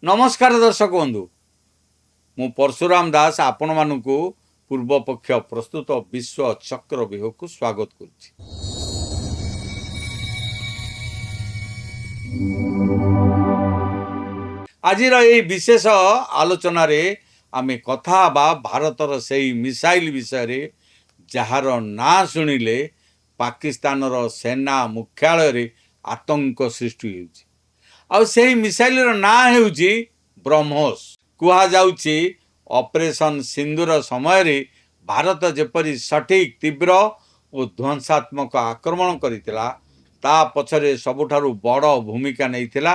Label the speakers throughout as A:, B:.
A: ନମସ୍କାର ଦର୍ଶକ ବନ୍ଧୁ, ମୁଁ ପରଶୁରାମ ଦାସ ଆପଣମାନଙ୍କୁ ପୂର୍ବପକ୍ଷ ପ୍ରସ୍ତୁତ ବିଶ୍ୱ ଚକ୍ରବ୍ୟୁହକୁ ସ୍ୱାଗତ କରୁଛି। ଆଜିର ଏହି ବିଶେଷ ଆଲୋଚନାରେ ଆମେ କଥା ହେବା ଭାରତର ସେଇ ମିସାଇଲ ବିଷୟରେ, ଯାହାର ନାଁ ଶୁଣିଲେ ପାକିସ୍ତାନର ସେନା ମୁଖ୍ୟାଳୟରେ ଆତଙ୍କ ସୃଷ୍ଟି ହେଉଛି। ଆଉ ସେହି ମିସାଇଲର ନାଁ ହେଉଛି ବ୍ରହ୍ମୋସ। କୁହାଯାଉଛି, ଅପରେସନ ସିନ୍ଦୁର ସମୟରେ ଭାରତ ଯେପରି ସଠିକ, ତୀବ୍ର ଓ ଧ୍ୱଂସାତ୍ମକ ଆକ୍ରମଣ କରିଥିଲା, ତା ପଛରେ ସବୁଠାରୁ ବଡ଼ ଭୂମିକା ନେଇଥିଲା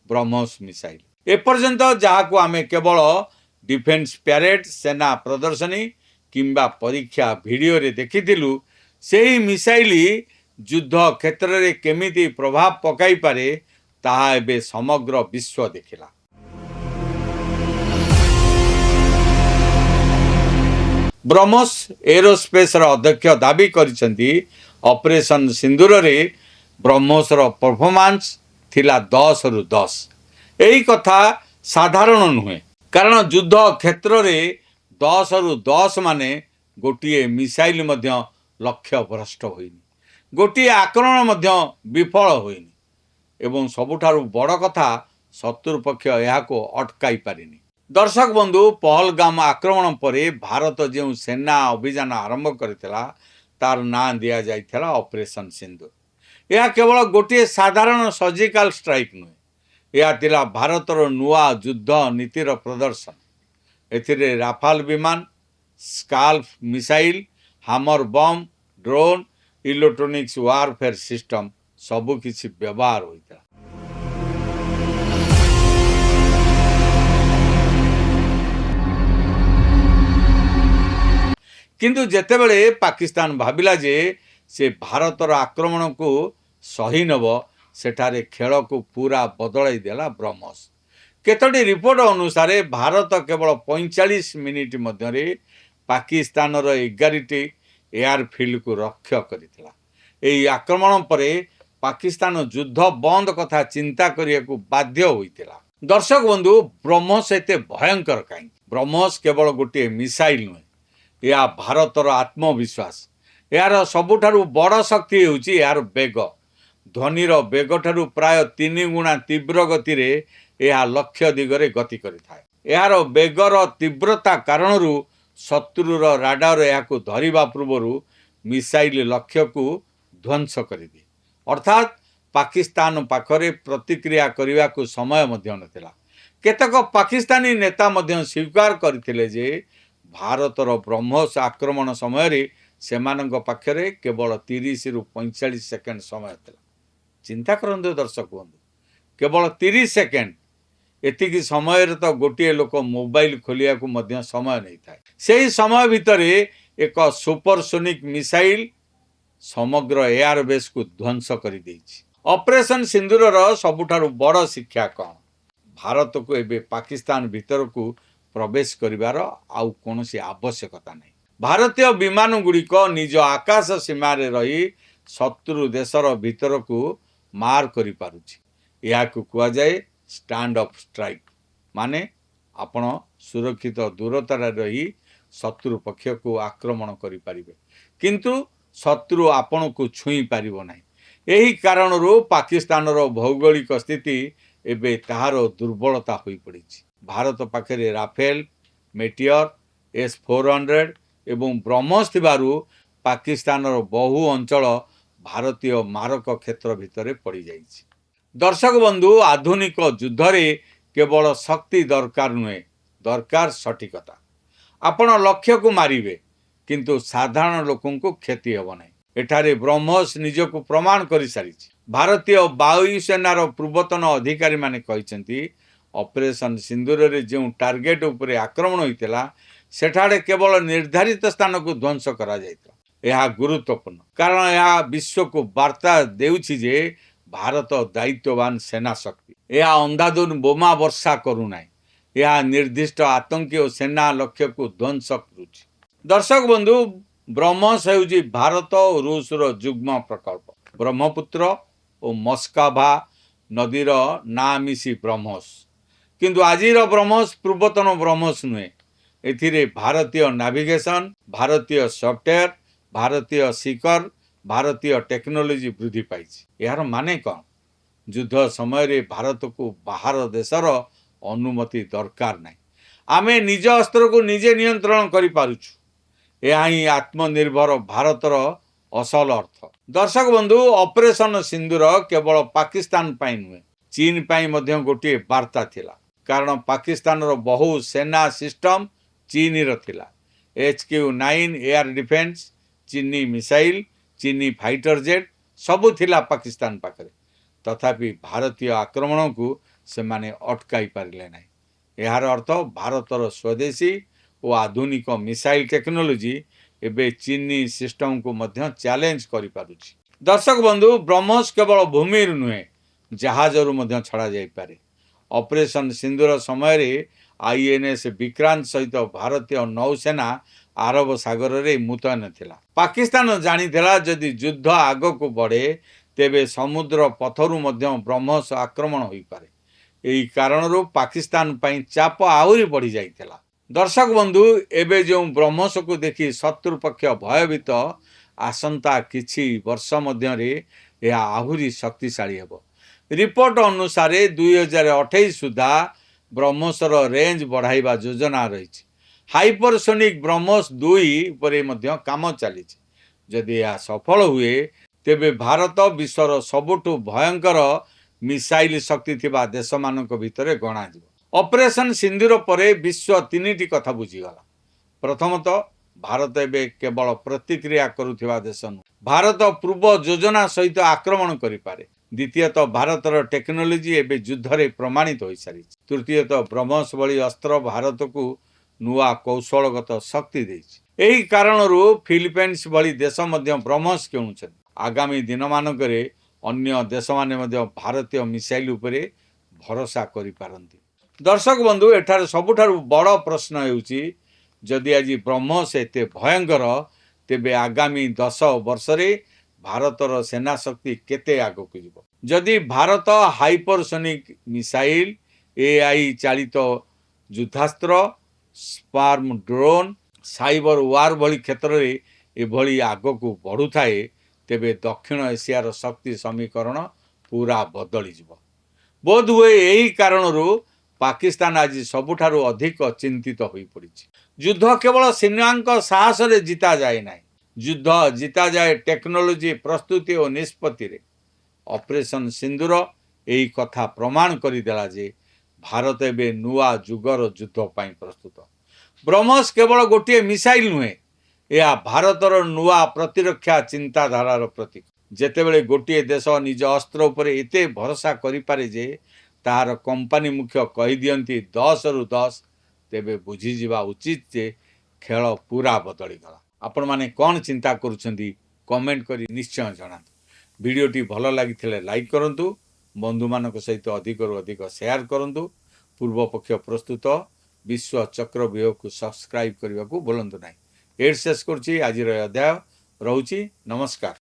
A: ବ୍ରହ୍ମୋସ ମିସାଇଲ। ଏପର୍ଯ୍ୟନ୍ତ ଯାହାକୁ ଆମେ କେବଳ ଡିଫେନ୍ସ ପ୍ୟାରେଡ୍, ସେନା ପ୍ରଦର୍ଶନୀ କିମ୍ବା ପରୀକ୍ଷା ଭିଡ଼ିଓରେ ଦେଖିଥିଲୁ, ସେହି ମିସାଇଲ ଯୁଦ୍ଧ କ୍ଷେତ୍ରରେ କେମିତି ପ୍ରଭାବ ପକାଇପାରେ, ତାହା ଏବେ ସମଗ୍ର ବିଶ୍ୱ ଦେଖିଲା। ବ୍ରହ୍ମୋସ ଏରୋସ୍ପେସ୍ର ଅଧ୍ୟକ୍ଷ ଦାବି କରିଛନ୍ତି, ଅପରେସନ ସିନ୍ଦୁରରେ ବ୍ରହ୍ମୋସର ପରଫର୍ମାନ୍ସ ଥିଲା 10ରୁ 10। ଏହି କଥା ସାଧାରଣ ନୁହେଁ, କାରଣ ଯୁଦ୍ଧ କ୍ଷେତ୍ରରେ 10ରୁ 10 ମାନେ ଗୋଟିଏ ମିସାଇଲ ମଧ୍ୟ ଲକ୍ଷ୍ୟ ଭ୍ରଷ୍ଟ ହୋଇନି, ଗୋଟିଏ ଆକ୍ରମଣ ମଧ୍ୟ ବିଫଳ ହୋଇନି ଏବଂ ସବୁଠାରୁ ବଡ଼ କଥା, ଶତ୍ରୁପକ୍ଷ ଏହାକୁ ଅଟକାଇ ପାରିନି। ଦର୍ଶକ ବନ୍ଧୁ, ପହଲଗାମ ଆକ୍ରମଣ ପରେ ଭାରତ ଯେଉଁ ସେନା ଅଭିଯାନ ଆରମ୍ଭ କରିଥିଲା, ତାର ନାଁ ଦିଆଯାଇଥିଲା ଅପରେସନ ସିନ୍ଦୁର। ଏହା କେବଳ ଗୋଟିଏ ସାଧାରଣ ସର୍ଜିକାଲ ଷ୍ଟ୍ରାଇକ୍ ନୁହେଁ, ଏହା ଥିଲା ଭାରତର ନୂଆ ଯୁଦ୍ଧ ନୀତିର ପ୍ରଦର୍ଶନ। ଏଥିରେ ରାଫାଲ ବିମାନ, SCALP missile, hammer bomb, drone, electronics warfare system ସବୁକିଛି ବ୍ୟବହାର ହୋଇଥିଲା। କିନ୍ତୁ ଯେତେବେଳେ ପାକିସ୍ତାନ ଭାବିଲା ଯେ ସେ ଭାରତର ଆକ୍ରମଣକୁ ସହି ନେବ, ସେଠାରେ ଖେଳକୁ ପୁରା ବଦଳାଇ ଦେଲା ବ୍ରହ୍ମୋସ। କେତୋଟି ରିପୋର୍ଟ ଅନୁସାରେ, ଭାରତ କେବଳ 45 ମିନିଟ୍ ମଧ୍ୟରେ ପାକିସ୍ତାନର 11ଟି ଏୟାରଫିଲ୍ଡକୁ ଲକ୍ଷ୍ୟ କରିଥିଲା। ଏହି ଆକ୍ରମଣ ପରେ ପାକିସ୍ତାନ ଯୁଦ୍ଧ ବନ୍ଦ କଥା ଚିନ୍ତା କରିବାକୁ ବାଧ୍ୟ ହୋଇଥିଲା। ଦର୍ଶକ ବନ୍ଧୁ, ବ୍ରହ୍ମୋସ ଏତେ ଭୟଙ୍କର କାହିଁକି? ବ୍ରହ୍ମୋସ କେବଳ ଗୋଟିଏ ମିସାଇଲ ନୁହେଁ, ଏହା ଭାରତର ଆତ୍ମବିଶ୍ୱାସ। ଏହାର ସବୁଠାରୁ ବଡ଼ ଶକ୍ତି ହେଉଛି ଏହାର ବେଗ। ଧ୍ୱନିର ବେଗଠାରୁ ପ୍ରାୟ 3 ଗୁଣା ତୀବ୍ର ଗତିରେ ଏହା ଲକ୍ଷ୍ୟ ଦିଗରେ ଗତି କରିଥାଏ। ଏହାର ବେଗର ତୀବ୍ରତା କାରଣରୁ ଶତ୍ରୁର ରାଡାର ଏହାକୁ ଧରିବା ପୂର୍ବରୁ ମିସାଇଲ ଲକ୍ଷ୍ୟକୁ ଧ୍ୱଂସ କରିଦିଏ। ଅର୍ଥାତ୍ ପାକିସ୍ତାନ ପାଖରେ ପ୍ରତିକ୍ରିୟା କରିବାକୁ ସମୟ ମଧ୍ୟ ନଥିଲା। କେତେକ ପାକିସ୍ତାନୀ ନେତା ମଧ୍ୟ ସ୍ୱୀକାର କରିଥିଲେ ଯେ ଭାରତର ବ୍ରହ୍ମୋସ ଆକ୍ରମଣ ସମୟରେ ସେମାନଙ୍କ ପାଖରେ କେବଳ 30ରୁ 45 ସେକେଣ୍ଡ ସମୟ ଥିଲା। ଚିନ୍ତା କରନ୍ତୁ ଦର୍ଶକ ବନ୍ଧୁ, କେବଳ 30 ସେକେଣ୍ଡ। ଏତିକି ସମୟରେ ତ ଗୋଟିଏ ଲୋକ ମୋବାଇଲ ଖୋଲିବାକୁ ମଧ୍ୟ ସମୟ ନେଇଥାଏ। ସେହି ସମୟ ଭିତରେ ଏକ ସୁପରସୋନିକ୍ ମିସାଇଲ ସମଗ୍ର ଏୟାରବେସ୍କୁ ଧ୍ୱଂସ କରିଦେଇଛି। ଅପରେସନ ସିନ୍ଦୁରର ସବୁଠାରୁ ବଡ଼ ଶିକ୍ଷା କ'ଣ? ଭାରତକୁ ଏବେ ପାକିସ୍ତାନ ଭିତରକୁ ପ୍ରବେଶ କରିବାର ଆଉ କୌଣସି ଆବଶ୍ୟକତା ନାହିଁ। ଭାରତୀୟ ବିମାନ ଗୁଡ଼ିକ ନିଜ ଆକାଶ ସୀମାରେ ରହି ଶତ୍ରୁ ଦେଶର ଭିତରକୁ ମାର କରିପାରୁଛି। ଏହାକୁ କୁହାଯାଏ ଷ୍ଟାଣ୍ଡ ଅଫ୍ ଷ୍ଟ୍ରାଇକ୍, ମାନେ ଆପଣ ସୁରକ୍ଷିତ ଦୂରତାରେ ରହି ଶତ୍ରୁ ପକ୍ଷକୁ ଆକ୍ରମଣ କରିପାରିବେ, କିନ୍ତୁ ଶତ୍ରୁ ଆପଣଙ୍କୁ ଛୁଇଁ ପାରିବ ନାହିଁ। ଏହି କାରଣରୁ ପାକିସ୍ତାନର ଭୌଗୋଳିକ ସ୍ଥିତି ଏବେ ତାହାର ଦୁର୍ବଳତା ହୋଇପଡ଼ିଛି। ଭାରତ ପାଖରେ ରାଫେଲ, ମେଟିଅର, S-400 ଏବଂ ବ୍ରହ୍ମୋସ ଥିବାରୁ ପାକିସ୍ତାନର ବହୁ ଅଞ୍ଚଳ ଭାରତୀୟ ମାରକ କ୍ଷେତ୍ର ଭିତରେ ପଡ଼ିଯାଇଛି। ଦର୍ଶକ ବନ୍ଧୁ, ଆଧୁନିକ ଯୁଦ୍ଧରେ କେବଳ ଶକ୍ତି ଦରକାର ନୁହେଁ, ଦରକାର ସଠିକତା। ଆପଣ ଲକ୍ଷ୍ୟକୁ ମାରିବେ, କିନ୍ତୁ ସାଧାରଣ ଲୋକଙ୍କୁ କ୍ଷତି ହେବ ନାହିଁ। ଏଠାରେ ବ୍ରହ୍ମୋସ ନିଜକୁ ପ୍ରମାଣ କରିସାରିଛି। ଭାରତୀୟ ବାୟୁସେନାର ପୂର୍ବତନ ଅଧିକାରୀମାନେ କହିଛନ୍ତି, ଅପରେସନ ସିନ୍ଦୁରରେ ଯେଉଁ ଟାର୍ଗେଟ ଉପରେ ଆକ୍ରମଣ ହୋଇଥିଲା, ସେଠାରେ କେବଳ ନିର୍ଦ୍ଧାରିତ ସ୍ଥାନକୁ ଧ୍ୱଂସ କରାଯାଇଥିଲା। ଏହା ଗୁରୁତ୍ୱପୂର୍ଣ୍ଣ, କାରଣ ଏହା ବିଶ୍ୱକୁ ବାର୍ତ୍ତା ଦେଉଛି ଯେ ଭାରତ ଦାୟିତ୍ୱବାନ ସେନା ଶକ୍ତି। ଏହା ଅନ୍ଧାଧୁନ ବୋମା ବର୍ଷା କରୁନାହିଁ, ଏହା ନିର୍ଦ୍ଦିଷ୍ଟ ଆତଙ୍କୀ ଓ ସେନା ଲକ୍ଷ୍ୟକୁ ଧ୍ୱଂସ କରୁଛି। ଦର୍ଶକ ବନ୍ଧୁ, ବ୍ରହ୍ମୋସ ହେଉଛି ଭାରତ ଓ ରୁଷର ଯୁଗ୍ମ ପ୍ରକଳ୍ପ। ବ୍ରହ୍ମପୁତ୍ର ଓ ମସ୍କଭା ନଦୀର ନାଁ ମିଶି ବ୍ରହ୍ମୋସ। କିନ୍ତୁ ଆଜିର ବ୍ରହ୍ମୋସ ପୂର୍ବତନ ବ୍ରହ୍ମୋସ ନୁହେଁ। ଏଥିରେ ଭାରତୀୟ ନାଭିଗେସନ, ଭାରତୀୟ ସଫ୍ଟୱେୟାର, ଭାରତୀୟ ସିକର, ଭାରତୀୟ ଟେକ୍ନୋଲୋଜି ବୃଦ୍ଧି ପାଇଛି। ଏହାର ମାନେ କ'ଣ? ଯୁଦ୍ଧ ସମୟରେ ଭାରତକୁ ବାହାର ଦେଶର ଅନୁମତି ଦରକାର ନାହିଁ। ଆମେ ନିଜ ଅସ୍ତ୍ରକୁ ନିଜେ ନିୟନ୍ତ୍ରଣ କରିପାରୁଛୁ। ଏହା ହିଁ ଆତ୍ମନିର୍ଭର ଭାରତର ଅସଲ ଅର୍ଥ। ଦର୍ଶକ ବନ୍ଧୁ, ଅପରେସନ ସିନ୍ଦୁର କେବଳ ପାକିସ୍ତାନ ପାଇଁ ନୁହେଁ, ଚୀନ ପାଇଁ ମଧ୍ୟ ଗୋଟିଏ ବାର୍ତ୍ତା ଥିଲା। କାରଣ ପାକିସ୍ତାନର ବହୁ ସେନା ସିଷ୍ଟମ ଚୀନର ଥିଲା। HQ-9 air defence, ଚୀନି ମିସାଇଲ, ଚୀନି ଫାଇଟର ଜେଟ୍ ସବୁ ଥିଲା ପାକିସ୍ତାନ ପାଖରେ। ତଥାପି ଭାରତୀୟ ଆକ୍ରମଣକୁ ସେମାନେ ଅଟକାଇ ପାରିଲେ ନାହିଁ। ଏହାର ଅର୍ଥ ଭାରତର ସ୍ୱଦେଶୀ ଓ ଆଧୁନିକ ମିସାଇଲ ଟେକ୍ନୋଲୋଜି ଏବେ ଚୀନି ସିଷ୍ଟମକୁ ମଧ୍ୟ ଚ୍ୟାଲେଞ୍ଜ କରିପାରୁଛି। ଦର୍ଶକ ବନ୍ଧୁ, ବ୍ରହ୍ମୋସ କେବଳ ଭୂମିରୁ ନୁହେଁ, ଜାହାଜରୁ ମଧ୍ୟ ଛଡ଼ାଯାଇପାରେ। ଅପରେସନ ସିନ୍ଦୁର ସମୟରେ ଆଇଏନ୍ଏସ୍ ବିକ୍ରାନ୍ତ ସହିତ ଭାରତୀୟ ନୌସେନା ଆରବ ସାଗରରେ ମୁତୟନ ଥିଲା। ପାକିସ୍ତାନ ଜାଣିଥିଲା, ଯଦି ଯୁଦ୍ଧ ଆଗକୁ ବଢ଼େ, ତେବେ ସମୁଦ୍ର ପଥରୁ ମଧ୍ୟ ବ୍ରହ୍ମୋସ ଆକ୍ରମଣ ହୋଇପାରେ। ଏହି କାରଣରୁ ପାକିସ୍ତାନ ପାଇଁ ଚାପ ଆହୁରି ବଢ଼ିଯାଇଥିଲା। ଦର୍ଶକ ବନ୍ଧୁ, ଏବେ ଯେଉଁ ବ୍ରହ୍ମୋସକୁ ଦେଖି ଶତ୍ରୁପକ୍ଷ ଭୟଭୀତ, ଆସନ୍ତା କିଛି ବର୍ଷ ମଧ୍ୟରେ ଏହା ଆହୁରି ଶକ୍ତିଶାଳୀ ହେବ। ରିପୋର୍ଟ ଅନୁସାରେ 2028 ସୁଦ୍ଧା ବ୍ରହ୍ମୋସର ରେଞ୍ଜ ବଢ଼ାଇବା ଯୋଜନା ରହିଛି। ହାଇପରସୋନିକ୍ ବ୍ରହ୍ମୋସ 2 ଉପରେ ମଧ୍ୟ କାମ ଚାଲିଛି। ଯଦି ଏହା ସଫଳ ହୁଏ, ତେବେ ଭାରତ ବିଶ୍ୱର ସବୁଠୁ ଭୟଙ୍କର ମିସାଇଲ ଶକ୍ତି ଥିବା ଦେଶମାନଙ୍କ ଭିତରେ ଗଣାଯିବ। ଅପରେସନ ସିନ୍ଦୁର ପରେ ବିଶ୍ୱ ତିନିଟି କଥା ବୁଝିଗଲା। ପ୍ରଥମତଃ, ଭାରତ ଏବେ କେବଳ ପ୍ରତିକ୍ରିୟା କରୁଥିବା ଦେଶ ନୁହେଁ, ଭାରତ ପୂର୍ବ ଯୋଜନା ସହିତ ଆକ୍ରମଣ କରିପାରେ। ଦ୍ୱିତୀୟତଃ, ଭାରତର ଟେକ୍ନୋଲୋଜି ଏବେ ଯୁଦ୍ଧରେ ପ୍ରମାଣିତ ହୋଇସାରିଛି। ତୃତୀୟତଃ, ବ୍ରହ୍ମୋସ ଭଳି ଅସ୍ତ୍ର ଭାରତକୁ ନୂଆ କୌଶଳଗତ ଶକ୍ତି ଦେଇଛି। ଏହି କାରଣରୁ ଫିଲିପାଇନ୍ସ ଭଳି ଦେଶ ମଧ୍ୟ ବ୍ରହ୍ମୋସ କିଣୁଛନ୍ତି। ଆଗାମୀ ଦିନମାନଙ୍କରେ ଅନ୍ୟ ଦେଶମାନେ ମଧ୍ୟ ଭାରତୀୟ ମିସାଇଲ ଉପରେ ଭରସା କରିପାରନ୍ତି। ଦର୍ଶକ ବନ୍ଧୁ, ଏଠାରେ ସବୁଠାରୁ ବଡ଼ ପ୍ରଶ୍ନ ହେଉଛି, ଯଦି ଆଜି ବ୍ରହ୍ମୋସ ଏତେ ଭୟଙ୍କର, ତେବେ ଆଗାମୀ 10 ବର୍ଷରେ ଭାରତର ସେନା ଶକ୍ତି କେତେ ଆଗକୁ ଯିବ? ଯଦି ଭାରତ ହାଇପରସୋନିକ୍ ମିସାଇଲ, ଏଆଇ ଚାଳିତ ଯୁଦ୍ଧାସ୍ତ୍ର, ସ୍ୱାର୍ମ ଡ୍ରୋନ୍, ସାଇବର ୱାର୍ ଭଳି କ୍ଷେତ୍ରରେ ଏଭଳି ଆଗକୁ ବଢ଼ୁଥାଏ, ତେବେ ଦକ୍ଷିଣ ଏସିଆର ଶକ୍ତି ସମୀକରଣ ପୁରା ବଦଳିଯିବ। ବୋଧହୁଏ ଏହି କାରଣରୁ ପାକିସ୍ତାନ ଆଜି ସବୁଠାରୁ ଅଧିକ ଚିନ୍ତିତ ହୋଇପଡ଼ିଛି। ଯୁଦ୍ଧ କେବଳ ସେନାଙ୍କ ସାହସରେ ଜିତାଯାଏ ନାହିଁ। ଯୁଦ୍ଧ ଜିତାଯାଏ ଟେକ୍ନୋଲୋଜି, ପ୍ରସ୍ତୁତି ଓ ନିଷ୍ପତ୍ତିରେ। ଅପରେସନ ସିନ୍ଦୁର ଏହି କଥା ପ୍ରମାଣ କରିଦେଲା ଯେ ଭାରତ ଏବେ ନୂଆ ଯୁଗର ଯୁଦ୍ଧ ପାଇଁ ପ୍ରସ୍ତୁତ। ବ୍ରହ୍ମୋସ କେବଳ ଗୋଟିଏ ମିସାଇଲ ନୁହେଁ, ଏହା ଭାରତର ନୂଆ ପ୍ରତିରକ୍ଷା ଚିନ୍ତାଧାରାର ପ୍ରତୀକ। ଯେତେବେଳେ ଗୋଟିଏ ଦେଶ ନିଜ ଅସ୍ତ୍ର ଉପରେ ଏତେ ଭରସା କରିପାରେ ଯେ ତାହାର କମ୍ପାନୀ ମୁଖ୍ୟ କହିଦିଅନ୍ତି 10ରୁ 10, ତେବେ ବୁଝିଯିବା ଉଚିତ ଯେ ଖେଳ ପୁରା ବଦଳିଗଲା। ଆପଣମାନେ କ'ଣ ଚିନ୍ତା କରୁଛନ୍ତି, କମେଣ୍ଟ କରି ନିଶ୍ଚୟ ଜଣାନ୍ତୁ। ଭିଡ଼ିଓଟି ଭଲ ଲାଗିଥିଲେ ଲାଇକ୍ କରନ୍ତୁ, ବନ୍ଧୁମାନଙ୍କ ସହିତ ଅଧିକରୁ ଅଧିକ ସେୟାର କରନ୍ତୁ। ପୂର୍ବପକ୍ଷ ପ୍ରସ୍ତୁତ ବିଶ୍ୱ ଚକ୍ରବ୍ୟୁହକୁ ସବସ୍କ୍ରାଇବ୍ କରିବାକୁ ଭୁଲନ୍ତୁ ନାହିଁ। ଏଇଠି ଶେଷ କରୁଛି ଆଜିର ଏ ଅଧ୍ୟାୟ। ରହୁଛି, ନମସ୍କାର।